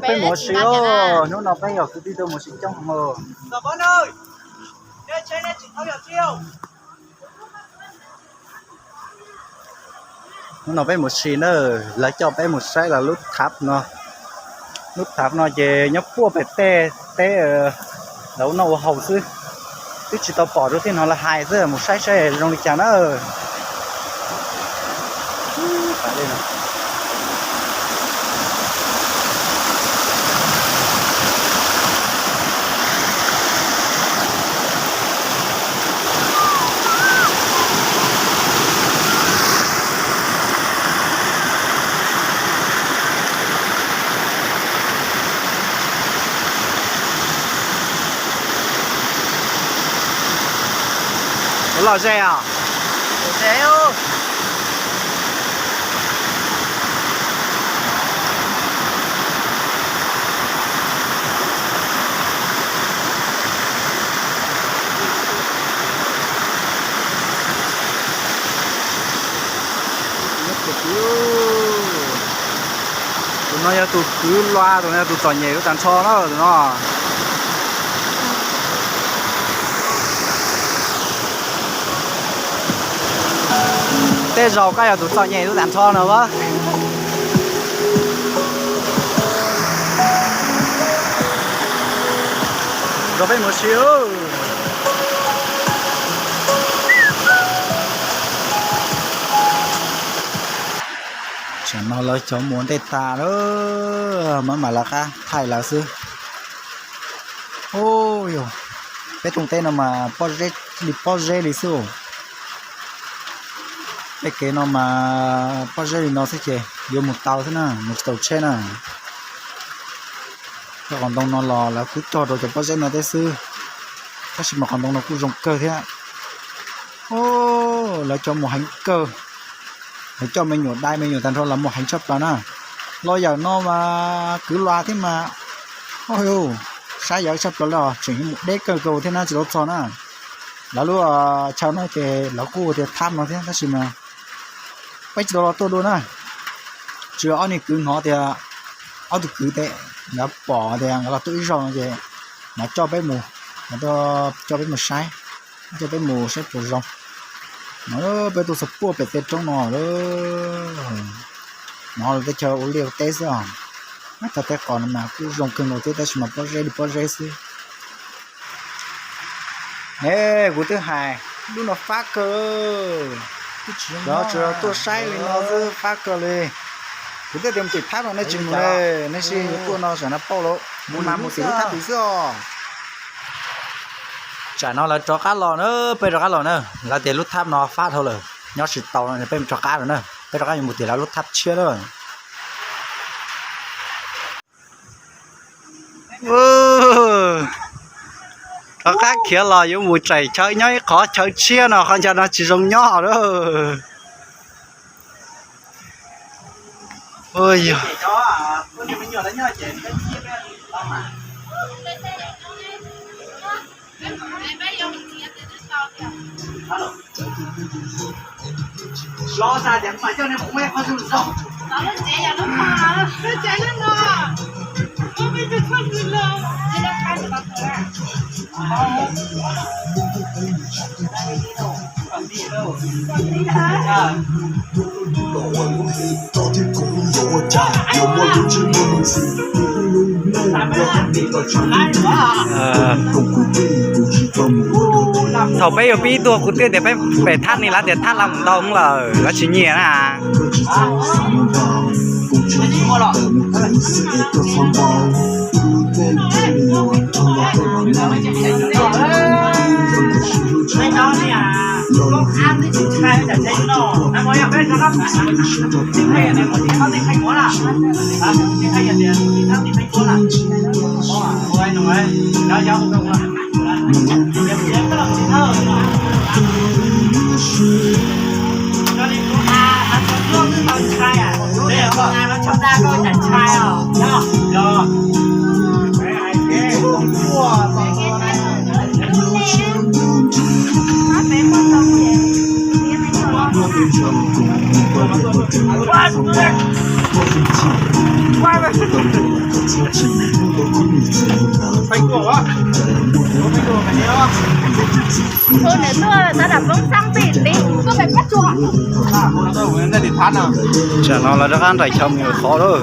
Peb mus ua si, hnub no peb yog kwv tij tuaj mus ua si coob heev. Hnub no peb mus ua si na, lawv coj peb mus saib lawv lub thab no. Lub thab no ces nyob puag pem tej teb, lawv ua noj ua haus xwb, twb tsis tau pom rau thiab, hnov lawv hais xwb, mus saib saib zoo li cas na. Ua loj ze os. Tus no yog tus kwv Lua, tus no yog tus txom nyem lub tag nrho na tus no. Tej zaum koj yog tus txom nyem lub tag nrho no as. Nrog peb mus si. Tsam no lawv cov mus ua ntej tas lawm, mam mam lawv qab thaij lawv xwb. Ub, yog peb rooj teb no mas pob zeb li pob zeb li xwb. Tej kev no mas pob zeb li no xwb ces yuav mus tau xwb na, mus tsis tau tsheb na. Cov qhov ntoo no los lawv kuj cog rau cov pob zeb no thiab xwb, tab sis mas qhov ntoo no kuj zoo kawg thiab. Lawv cov mus heev kawg, lawv coj me nyuam dai me nyuam tag nrho los mus heev tshaj plaws na. Los yawm no mas kwv Lua thiab mas, saib yawg tshaj plaws li os, tseem mus deb kawg nkaus thiab na tsis tau txog na. Lawv lub chaw no ces lawv kuj ua tias thab no thiab tab sis mas peb tsis tau los tuaj dua na. Tsuas ob niag kwv hnov tias, ob tug kwv tes nkawd pom tias nkawd los tuaj ib zaug no ces nkawd coj peb mus, nkawd coj peb mus saib, coj peb mus saib puas zoo. No peb tuaj txog puag pem tej roob no lawm. No lawv teb chaws ua liaj ua teb xwb os. Teb qos no mas kuj zoo kawg nkaus thiab tab sis mas pob zeb li pob zeb xwb. Ne, kuv twb hais lub no fab kawg, cov tsuas tuaj saib li no xwb fab kawg li. Kuv twb tias mus tim thab no nej tsis mus ne, nej sim yuav tuaj no tsam no pauj lawm, mus mas mus tim lub thab tid xwb os. Tsam no lawv rov qab los na, peb rov qab los na, lawv tias lub thab no fab dhau lawm, nyob tsis tau no peb rov qab lawm na, peb rov qab yuav mus tim lawv lub thab tshiab na. Rov qab khiav los yuav mus tseem chaw nyob ib qhov chaw tshiab no, qhov chaw no tsis zoo nyob lawm. Thaum peb yuav pib tuaj kuv twb tias peb pem thab ni, lawv tias thab la mus ntau lawm, lawv tsis nyiam na. Tus nws tuaj tab tom poob xab npij li. Tsam no lawv rov qab nraim chaw mus qhov lawm.